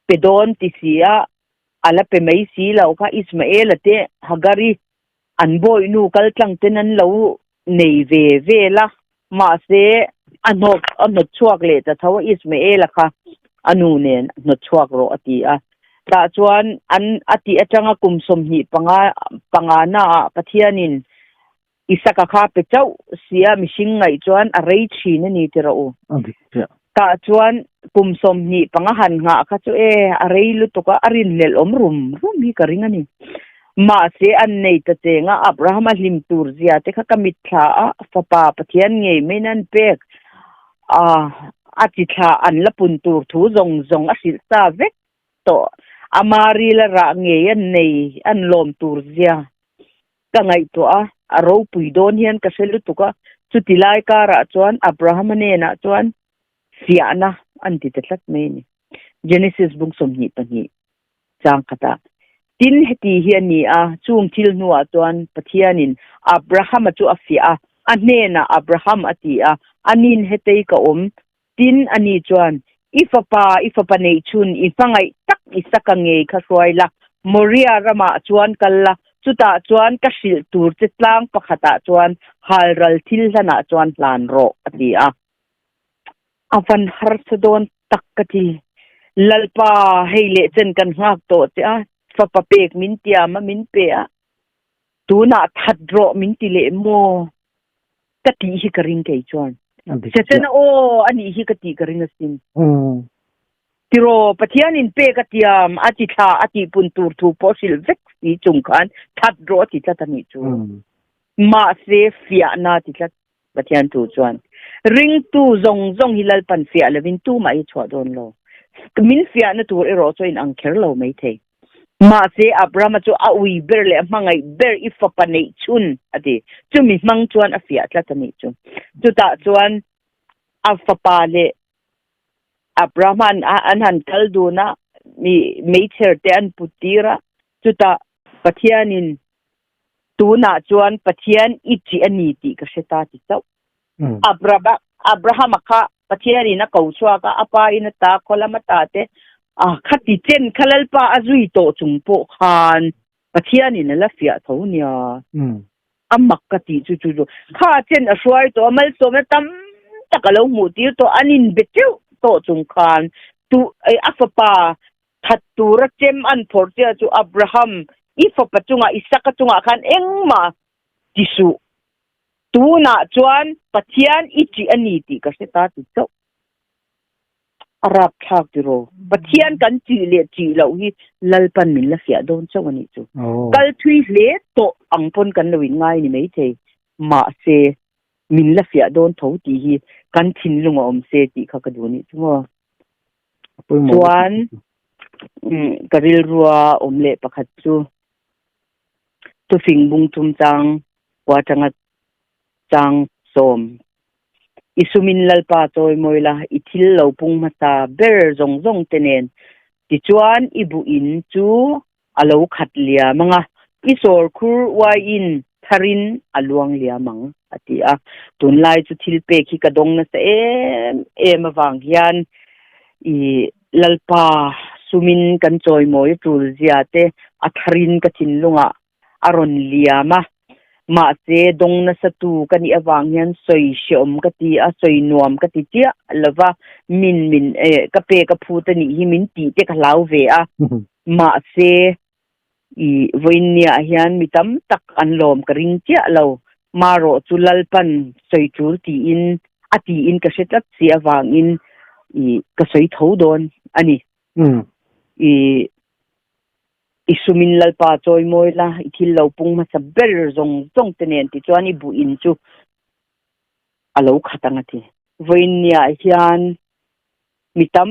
pe dawn ti si a, a la pe mai si lo kha Ismael-a te Hagari an bawihnu kal tlang ten an lo nei ve vel a, mahse a hnawk a hnawt chhuak leh ta tho a Ismael-a kha a nu nen hnawt chhuak rawh a ti a, tah chuan an a tih atanga kum 25 pangana ah Pathianin Isaka kha pe chauh sia mihring ngaih chuan a rei thin a ni ti rawh u. Tah chuan kum 25 han nghah kha chu e a rei lutuk a, a rinhlelh awm rum rum hi ka ring a ni. Mahse an nei ta cheng a, Abraham a hlim tur zia te kha ka mitthla a, fapa Pathian ngei maiin an pek a, a chi thla an la pun tur thu zawng zawng a hrilh sa vek tawh. Ama ril a rah ngei an nei an lawm tur zia ka ngaihtuah a, a ropui dawn hian ka hre lutuk a, chuti lai karah chuan Abraham-a hnenah chuan fiahna an ti ta tlat mai a ni. Genesis bung 22 chang khatah, Tin, heti hi a ni a, chung thil hnuah chuan Pathianin Abraham-a chu a fiah a, a hnenah Abraham a ti a, Anin hetei ka awm. Tin, ani chuan, I fapa, i fapa neih chhun, i hmangaih tak Isaka ngei kha hruai la, Moria ramah chuan kal la, chutah chuan ka hrilh tur che tlang pakhatah chuan halral thil hlanah chuan hlan rawh, a ti a. A van harsa dawn tak ka ti. Lalpa, hei leh chen kan nghak tawh che a, fapa pek min tiam a, min pe a. Tunah that rawh min ti leh maw? Ka tih hi ka ring kei chuan. Setana aw a nih hi ka tih ka ring asin. Tiraw, Pathianin pek a tiam, a ti thla, a tihpun tur thu pawh hrilh vek si chung khan that rawh a ti tlat a nih chu. Mahse, fiahna a ti tlat Pathian thu chuan. Ringtu zawng zawng hi Lalpan fiah lovin tumah hi chhuah dawn lo. Min fiahna tur erawh chu a inang kher lo maithei. Mahse, Abrahama chu a ui ber leh a hmangaih ber i fapa neih chhun a ti. Chumi hmang chuan a fiah tlat a nih chu. Chutah chuan a fapa leh Abrahama'n an han kal dun a, mi meichher te an put tir a. Chutah Pathianin tunah chuan Pathian i ṭih a ni tih ka hre ta ti chauh. Abrahama kha Pathianin a ko chhuak a, a pa in a ta, khaw lam a ta te, a khati chen kha Lalpa a zui tawh chung pawh khan Pathianin a la fiah tho nia. A mak ka tih chu chu chu. Kha chen a hruai tawh a, malsawmna tam tak a lo hmuh tir tawh, an inbe teuh tawh chung khan tu a fapa that tura chem an phawrh chiah chu Abraham i fapa chungah Isaka chungah khan engmah ti suh. Tunah chuan Pathian i ṭih a ni tih ka hre ta ti chauh. A rapthlak tiraw? Pathian kan ṭih leh ṭih loh hi Lalpan min la fiah dawn chauh a nih chu. Kal thui hle tawh ang pawn kan lo inngai ni maithei. Mahse, min la fiah dawn tho tih hi kan thinlung a awm se tih kha ka duh nih chu maw. Chuan, ka rilrua awm leh pakhat chu Thufing bung thum chang kua tanga chang sawm. I sumin Lalpa chawi mawi la, i thil lo pung hmasa ber zawng zawng te nen. Tichuan i buh in chu a lo khat liam ang a, i sawrkhur uaiin tharin a luang liam ang, a ti a. Tunlai chu thil pek hi ka dawng nasa em em avang hian i Lalpa sumin kan chawimawi tul zia te a tharin ka thinlungah a rawn liam a, mahse dawng nasa tu ka nih avang hian sawi hreawm ka ti a, sawi nuam ka ti chiah lo va, min min eh ka pek a phut a nih hi min tih te ka hlau ve a, mahse i vawiinniah hian mi tam tak an lawm ka ring chiah lo, marawh chu Lalpan sawi tul tiin a tiin ka hre tlat si avangin i ka sawi tho dawn a ni. I I sumin Lalpa chawi mawi la, i thil lo pung hmasa ber zawng zawng te nen tichuan i buh in chu a lo khat ang a ti. Vawiinniah hian mi tam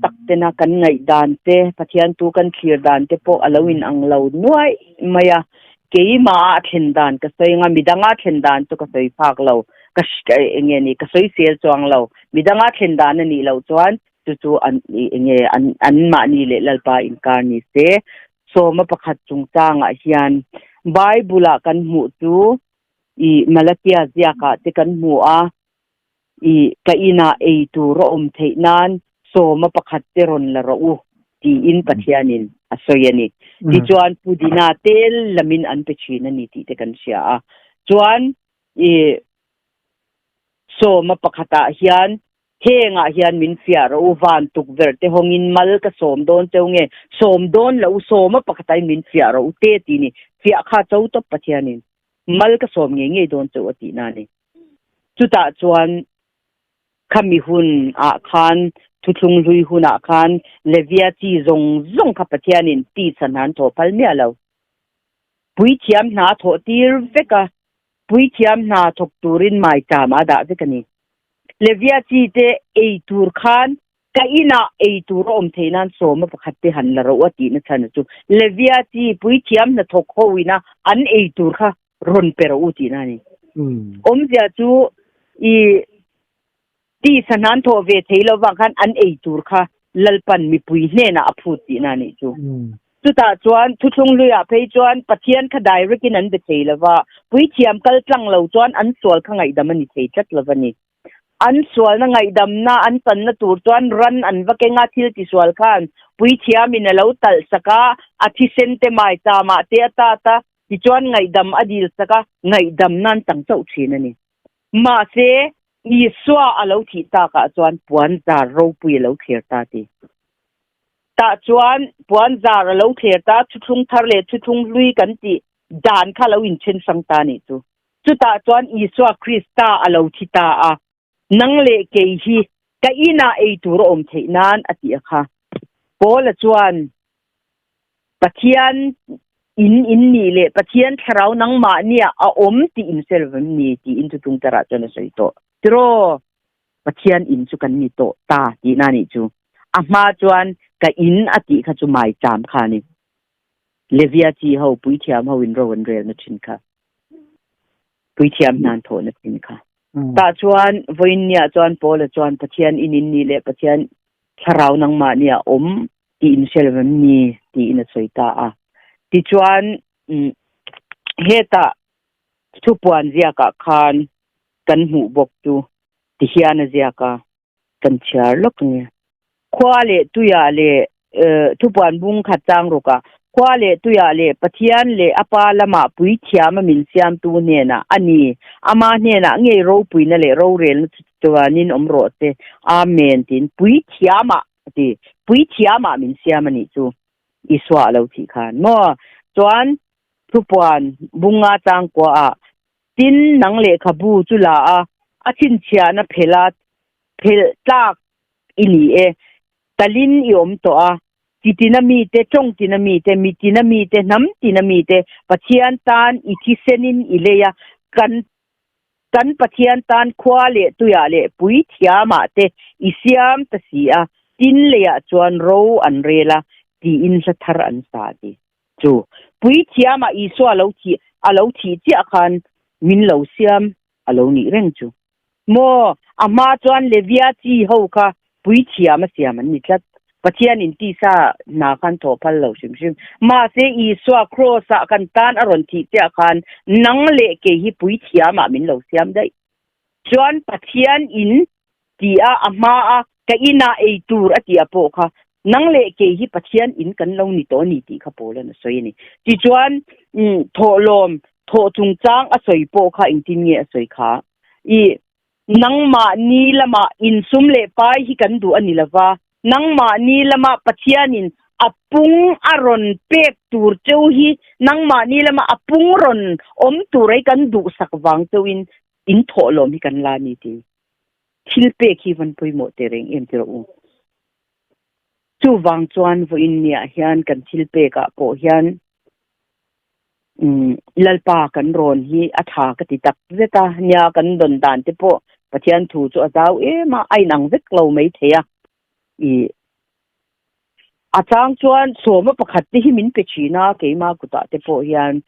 tak tena kan ngaihdan te, Pathian tu kan thlir dan te pawh a lo inang lo nuaih mai a. Keimah a thlen dan ka sawi anga midanga thlen dan chu ka sawi phak lo, ka eng nge ni ka sawi sel chuang lo. Midanga thlen dan a nih loh chuan Chu chu an enge an anmahni leh Lalpa inkar ni se. Sawma pakhat chungchangah hian Bible-ah kan hmuh chu i Malakia ziakah te kan hmu a, i ka inah ei tur a awm theih nan sawma pakhat te rawn la rawh u tiin Pathianin a sawi a ni. Tichuan pudina tel lamin an pe thin a ni tih te kan hria a. Chuan i sawma pakhatah hian Hengah hian min fiah rawh u, van tukverh te hawngin mal ka sawm dawn cheu nge, sawm dawn loh u, sawma pakhatain min fiah rawh u te ti ni, fiah kha cho tawp Pathianin mal ka sawm ngei ngei dawn cheu a tihna a ni. Chutah chuan khami hun ah khan thuthlung hlui hunah khan Levia chi zawng zawng kha Pathianin tisa hna an thawh phal miah lo. Puithiam hna a thawh tir vek a, puithiam hna thawk turin maicham a dah vek a ni. Levia chi te ei tur khan ka inah ei tur a awm theih nan sawma pakhat te han la rawh a tihna chhan a chu Levia chi puithiam hnathawk ho ina an ei tur kha rawn pe rawh u tihna a ni. Awmzia chu i tisa hnan thawh ve thei lo vang khan an ei tur kha Lalpan mipui hnenah a phut tihna a nih chu. Chutah chuan thuthlung hluiah phei chuan Pathian kha direct in an be thei lo va, puithiam kal tlang lo chuan an sual kha ngaihdam a ni thei tlat lo va ni. An sualna ngaihdamna an channa tur chuan ran an va keng a, thil tisual khan puithiamin a lo talh sak a, a thisen te maicham-ah te a tat a, tichuan ngaihdam a dil sak a, ngaihdamna an chang chauh thin a ni. Mahse, Isua a lo thih takah chuan puan zar ropui a lo thler ta ti. Tah chuan puan zar a lo thler ta, thuthlung thar leh thuthlung hlui kan tih dan kha a lo inthen hrang ta a nih chu. Chutah chuan Isua Krista a lo thi ta a, Nang leh kei hi ka inah ei tur a awm theih nan a ti a kha. Paula chuan, Pathian in in nih leh Pathian thlarau nangmahniah a awm tih in hre lovem ni? tiin thuthlung tarah chuan a sawi tawh. Tiraw, Pathian in chu kan ni tawh ta tihna a nih chu. A hma chuan ka in a tih kha chu maicham kha a ni. Levia chi ho puithiam ho in ro an relna thin kha. Puithiam hnan thawhna thin kha. Tah chuan vawiin niah chuan Paula chuan Pathian in in nih leh Pathian thlarau nangmah nia awm tih in hre lo em ni tiin a sawi ta a. Tichuan hetah thupuan ziakah khan kan hmuh bawk chu tihian a ziak a. kan chhiar lawk nia. Khua leh tuiah leh thupuan bung khat chang ruk a, khua leh tuiah leh Pathian leh a Pa lamah puithiam a min siamtu hnenah a ni, ama hnenah ngei ropuina leh rorelna chu chuanin awm rawh se, Amen tiin puithiamah a ti, puithiamah min siam a nih chu Isua a lo thih khan maw? Chuan thupuan bunga changkuaah Tin, nang lehkhabu chu la a, a chhinchhiahna phelh a, phelh tlak i ni e. Talin i awm tawh a, chi tina mite, tawng tina mite, mi tina mite, hnam tina mite, Pathian tan i thisenin i lei a, kan kan Pathian tan khua leh tuiah leh puithiamah te i siam ta si a, tin leiah chuan ro an rel a, tiin hla thar an sa a ti. Chu puithiamah Isua lo thih a lo thih chiah khan min lo siam a lo nih reng chu. Maw, a hma chuan Levia chi ho kha puithiam a siam an ni tlat. Pathianin tisa hna khan thawh phal lo hrim hrim. Mahse Isua Kraws-ah kan tan a rawn thih chiah khan nang leh kei hi puithiamah min lo siam daih. Chuan Pathian in ti a, a hma a, ka inah ei tur a tih a pawh kha, nang leh kei hi Pathian in kan lo ni tawh a ni tih kha Paula'n a sawi a ni. Tichuan, thawhlawm, thawh chungchang a sawi pawh kha engtin nge a sawi kha? I, nangmahni lamah insum leh pai hi kan duh a ni lova, nangmahni lama Pathianin a pung a rawn pek tur cheu hi nangmahni lama a pung rawn awm tur hi kan duhsak vang cheuhin in thawhlawm hi kan la a ni tih. Thil pek hi van pawimawh teh reng em ti rawh u. Chuvang chuan vawiin niah hian kan thil pekah pawh hian Lalpa kan rawn hi a tha ka ti tak zet a, nia kan dawn dan te pawh Pathian thu chu a zau em a, a inang vek lo mai thei a. I a chang chuan sawma pakhat te hi min pe thin a, keima kutah te pawh hian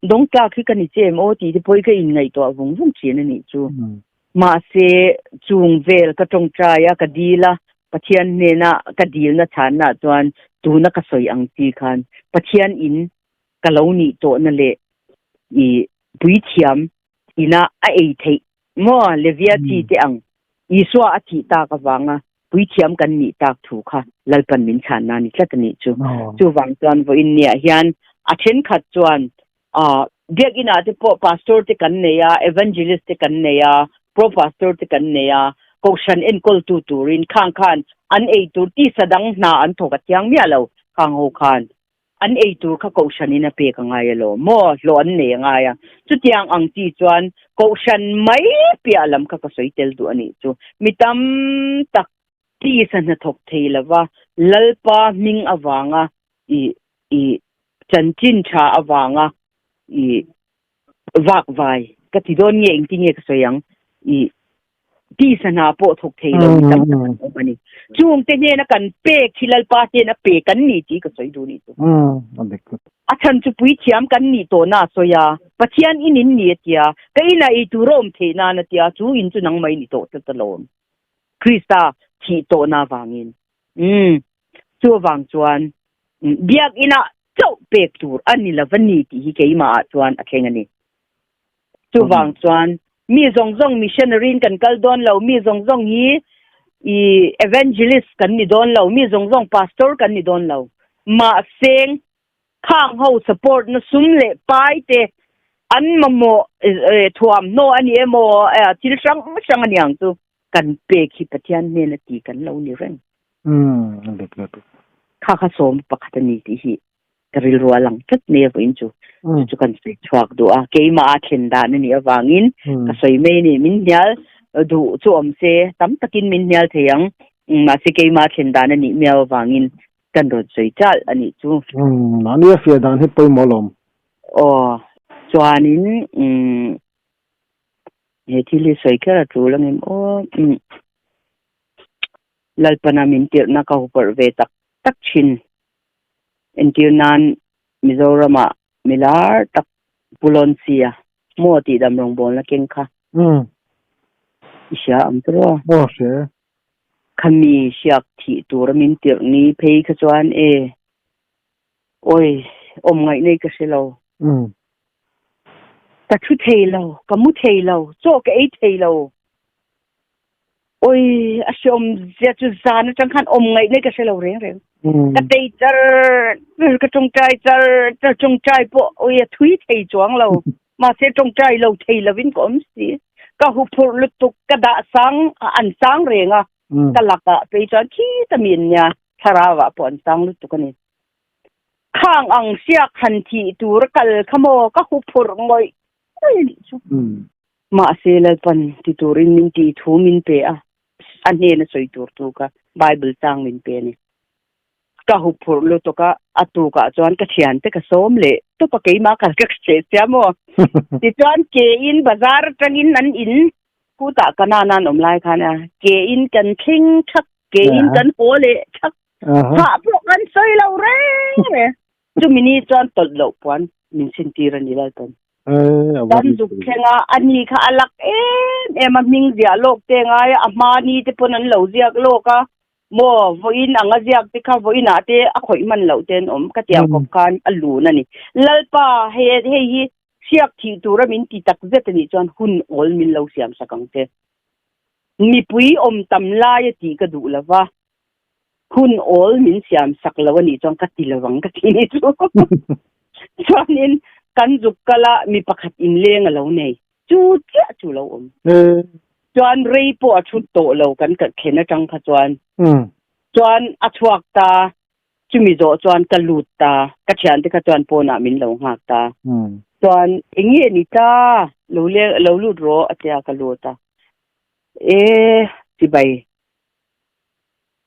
dawngtlak hi ka ni che em aw tih te pawh hi ka inngaihtuah vung vung thin a nih chu. Mahse chung vel ka tawngtai a, ka dil a, Pathian hnena ka dilna chhanna chuan tuna ka sawi ang chi khan Pathian in ka lo nih tawhna leh i puithiam ina a ei theih maw Levia chi te ang Isua a thih tak avanga puithiam kan nih tak thu kha Lalpan min chhan na ni tlat a nih chu. Chuvang chuan vawiin niah hian a thenkhat chuan biakinah te pawh pastor te kan nei a, evangelist te kan nei a, pro pastor te kan nei a, kohhran enkawltu turin khang khan an ei tur tisa dang hna an thawk a thiang miah lo khang ho khan. An ei tur kha kohhranin a pek a ngai alawm maw? Hlawh an nei a ngai a. Chutiang ang chi chuan kohhran mai piah lam kha ka sawi tel duh a nih chu. Mi tam tak tisa hnathawk thei lova Lalpa hming avanga i i chanchin tha avanga i vak vai ka ti dawn nge engtin nge ka sawi ang i tisa hna pawh thawk thei lo mi tam tak an awm a ni. Chung te hnena kan pek hi Lalpa hnena pe kan ni tih ka sawi duh nih chu. A chhan chu puithiam kan nih tawh na a sawi a, Pathian in in ni a tia, ka inah ei tur a awm theih nan a tia, chu in chu nangmah i ni tawh tlat alawm. Krista thih tawh na vangin. Umm. Chu avang chuan biakinah chauh pek tur a ni lo va ni tih hi keimahah chuan a thleng a ni. Chuvang chuan. Mi zawng zawng missionary in kan kal dawn lo, mi zawng zawng hi i evangelist kan ni dawn lo, mi zawng zawng pastor kan ni dawn lo. Mahse khang ho support na sum leh pai te an mamawh thuamhnaw a ni emaw thil hrang hrang a niang chu kan pek hi Pathian hnen a ti kan lo ni reng. Kha kha sawm pakhat a ni tih hi ka rilru a lang tlat mai a vawiin chu chu chu kan sawi chhuak duh a keimah a thlen dan a nih avangin ka sawi mai a ni min hnial duh chu awm se tam takin min hnial thei ang mahse keimah a thlen dan a nih miau avangin kan rawn sawi chal a nih chu. Mahni a fiah dan hi pawimawh alawm. Aw chuanin he thil hi sawi kher a tul angem aw Lalpana min tirhna ka hupawrh ve tak tak thin. Entir nan Mizorama mi lar tak Pu Lonsia maw tih dam rawngbawlna keng kha i hria ang chu rawh. Aw hria e. Khami hriak thih tura min tirh ni phei kha chuan e awi awm ngaih nei ka hre lo. Ka thu thei lo, ka mu thei lo, chaw ka ei thei lo. Oi, a hreawm zia chu zan atang khan awm ngaih nei ka hre lo reng reng. Ka tei char char, ka tawngtai char char, tawngtai pawh oi a thui thei chuang lo. Mahse tawngtai lo thei lovin ka awm si. Ka huphurh lutuk, ka dah sang, an sang reng a. Ka lakah phei chuan khi ta mi an nia, thlarau ah pawh an sang lutuk a ni. Khang ang hriak han thih tur a kal kha maw, ka huphurh ngawih ngawih a nih chu. Mahse, Lalpan ti turin min tih thu min pe a, a hnena sawi tur thu kha Bible chang min pe a ni. Ka huphurh lutuk a, a tukah chuan ka thiante ka sawm leh tawp a, keimah kal ka hreh sia maw? Tichuan kein bazar atangin an in kutah ka nana an awm lai khan a, kein kan thleng thak, kein kan haw leh thak, thah pawh kan sawi lo reng reng. Chumi ni chuan tawlh loh puan min sintir a ni Lalpan. Kan zuk thleng a, a ni kha a lak em em a, hming ziah lawk te ngai a, a hma ni te pawn an lo ziak lawk a, maw vawiin ang a ziak te kha vawiin ah te a khawih hman loh te an awm ka tiang kawp khan a lun a ni. Lalpa hei hei hi hriak thih tura min ti tak zet a nih chuan hun awl min lo siam sak ang che. Mipui awm tam lai a tih ka duh lo va, hun awl min siam sak lo a nih chuan ka ti lo ang ka ti ni chu. Chuanin kan zuk kal a mi pakhat inleng a lo nei. Chu chiah chu lo awm. Chuan rei pawh a thut tawh lo kan thlen atang kha chuan. Chuan a chhuak ta, chumi zawh chuan ka lut ta, ka thiante kha chuan pawnah min lo nghak ta. Chuan eng nge ni ta, lo leng lo lut rawh a tia ka lut a. E chibai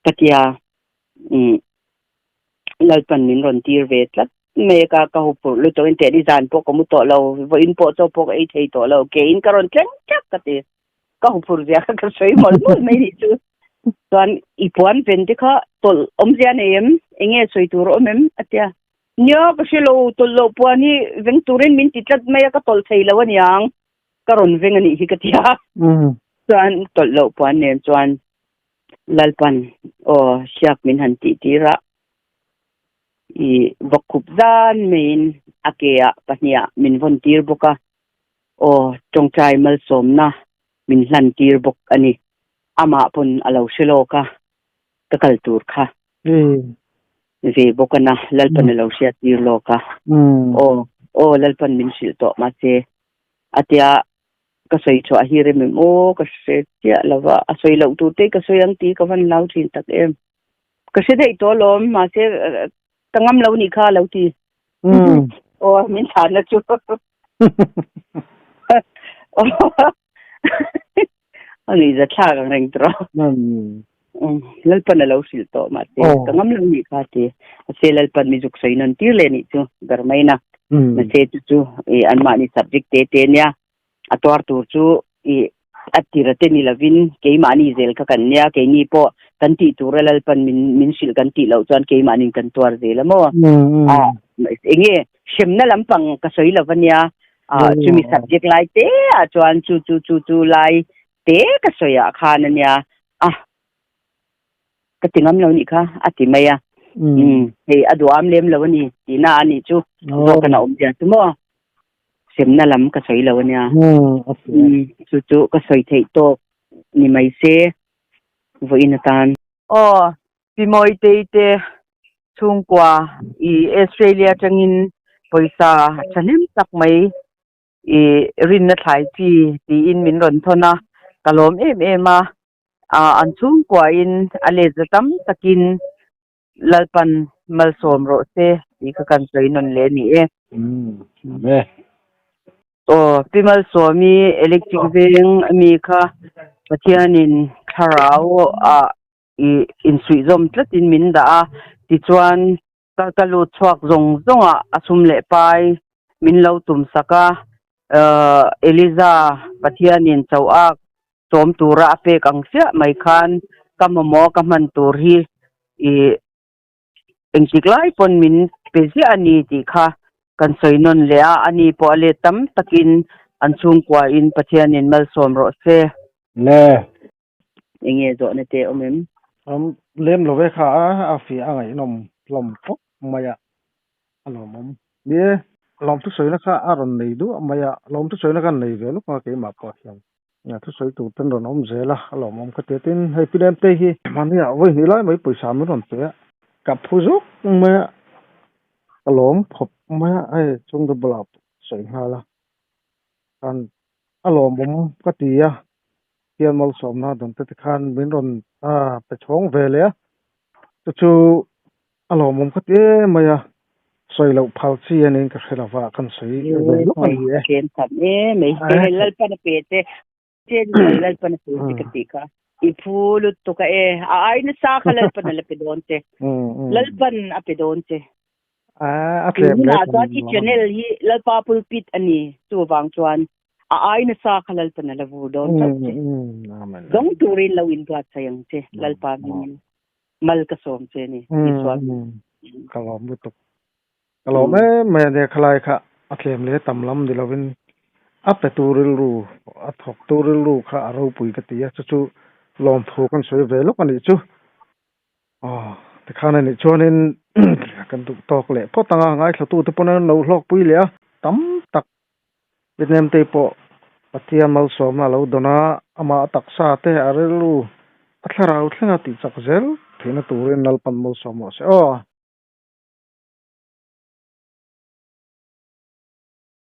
Ka tia, umm, Lalpan min rawn tir ve tlat mai a, ka ka huphurh lutuk in teh nizan pawh ka mu tawh lo, vawiin pawh chaw pawh ka ei thei tawh lo, keiin ka rawn thleng tlat ka ti. Ka huphurh zia kha ka sawi mawlh mawlh mai nih chu. Chuan i puan ven te kha tawlh awmzia nei em? Eng nge sawi tur a awm em? a tia. Nia, ka hre lo, tawlh loh puan hi veng turin min ti tlat mai a, ka tawlh thei lo aniang. Ka rawn veng a nih hi ka tia. Chuan tawlh loh puan nen chuan Lalpan aw hriak min han tih tir a, i vawkkhup zan maiin a ke ah pahnih ah min vawn tir bawk a, aw tawngtai malsawmna min hlan tir bawk a ni. Amah pawn a lo hre lawk a, ka kal tur kha ve bawk a na, Lalpan a lo hriat tir lawk a, aw aw Lalpan min hrilh tawh mahse a tia Ka sawi chhuah hi rem em aw ka hre chiah lo va, a sawi loh tur te ka sawi ang tih ka van lau thin tak em. Ka hre daih tawh alawm mahse ka ngam lo nih kha a lo ti. Aw min chhanna chu. A nuihzathlak ang reng tawh. Lalpan a lo hrilh tawh mahse ka ngam lo nih kha ti. Mahse Lalpan mi zuk sawi nawn tir leh nih chu ber mai na. Mahse chu chu i anmahni subject te te nia a tuar tur chu i a tira te ni lovin keimahni zel kha kan nia keini pawh kan tih tur a Lalpan min min hrilh kan tih loh chuan keimahnin kan tuar zel a maw. A enge hremna lampang ka sawi lo ania chumi subject lai te ah chuan chu chu chu chu lai te ka sawi ah khan ania a ka ti ngam lo nih kha a ti mai a hei a duham lem lo ani tihna a nih chu zawk an a awm zia chu maw. semna lam ka sawi lo ania. Chu chu ka sawi theih tawk ni mai se vawiin atan. Aw, Pi Mawitei te chhungkua i Australia atangin pawisa thahnem tak mai i rinna thlai chi tiin min rawn thawn a, ka lawm em em a, an chhungkuain a let za tam takin Lalpan malsawm rawh se tih kha kan sawi nawn leh a ni e. Aw, Pi Malsawmi electric veng ami kha Pathianin thlarau ah i insuihzawm tlatin min dah a, tichuan ka ka lut chhuak zawng zawngah a sum leh pai min lo tum sak a, Eliza Pathianin cho ak chawm tura a pek ang chiah mai khan ka mamawh ka hman tur hi i engtik lai pawn min pe ziah a ni tih kha kan sawi nawn leh a, ani pawh a let tam takin an chhungkuain Pathianin malsawm rawh se. Le. Enge zawhna te awm em? Awm lem lo ve kha a, a fiah a ngaihnawm hlawm khawp mai a, a lawmawm. Ni e, lawmthusawina kha a rawn nei duah mai a, lawmthusawina kha nei ve lawk a keimah pawh hian. Thusawi tur ten rawn awm zel a, a lawmawm ka ti a. Tin, hei Pi Lemtei hi mahni ah vawi hnih lai mai pawisa min rawn pe a, ka phu zawk mai a, ka lawm khawp mai a, hei chhungte bulah pawh sawi nghal a, khan a lawmawm ka ti a, Pathian malsawmna dawn te tikhan min rawn pe chhawng ve leh a, chu chu a lawmawm ka ti em mai a, sawi loh phal chi a niin ka hre lo va, kan sawi ve lawk a ni e. Chen tham em mai, Lalpan a pe che, chen Lalpan a pe che ka tih kha. I phu lutuk a e, a ai nasa kha Lalpan a la pe dawn che, Lalpan a pe dawn che. A tlem le. Chuan i channel hi Lalpa pulpit a ni, chuvang chuan a ai nasa kha Lalpan a la vur dawn chauh che. Dawng turin lo inbuatsaih ang che, Lalpa hmingin mal ka sawm che ni, Isua. Ka lawm lutuk. Ka lawm em mai a nia khalai kha a tlem leh tam lam ni lovin a petu rilru, a thawktu rilru kha a ropui ka ti a, chu chu lawmthu kan sawi ve lawk a nih chu. Aw, tikhan a nih chuanin kan duh tawk leh phawt ang a, ngaithlatute pawn an lo hlawkpui leh a, tam tak Vietnam-te pawh Pathian malsawmna a lo dawn a, amah a taksa te a rilru a thlarau thlenga tihchak zel theihna turin Lalpan malsawm rawh se aw.